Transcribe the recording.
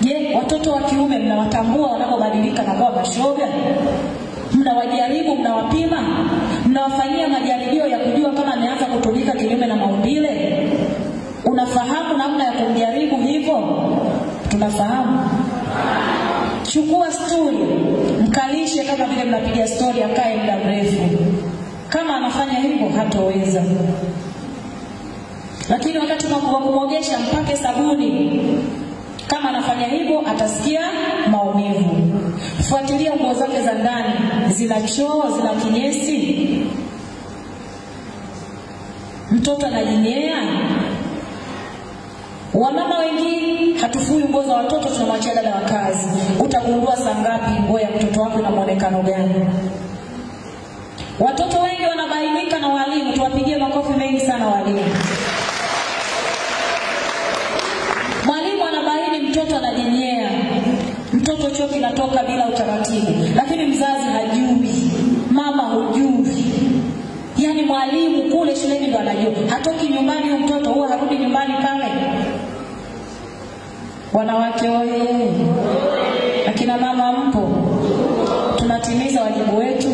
Je, watoto wa kiume mnawatambua wanapobadilika na kuwa mashoga? Mnawajaribu, mnawapima, mnawafanyia majaribio ya kujua kama ameanza kutumika kinyume na maumbile? Unafahamu namna ya kumjaribu hivyo? Tunafahamu. Chukua stuli, mkalishe kama vile mnapiga stori, akae muda mrefu. Kama anafanya hivyo hatoweza. Lakini wakati wa kumwogesha mpake sabuni. Kama anafanya hivyo atasikia maumivu. Fuatilia nguo zake za ndani, zina choo, zina kinyesi? Mtoto anajinyea? Wamama wengi hatufui nguo za watoto, tunamwachia dada wa kazi. Utagundua saa ngapi nguo ya mtoto wako ina muonekano gani? Watoto wengi wanabainika na walimu. Tuwapigie makofi mengi sana walimu. Mwalimu anabaini mtoto anajinyea, mtoto choo kinatoka bila utaratibu, lakini mzazi hajui, mama hujui. Yaani mwalimu kule shuleni ndo anajua. Hatoki nyumbani huyo mtoto, huwa harudi nyumbani pale. Wanawake oye! Akina mama mpo? Tunatimiza wajibu wetu?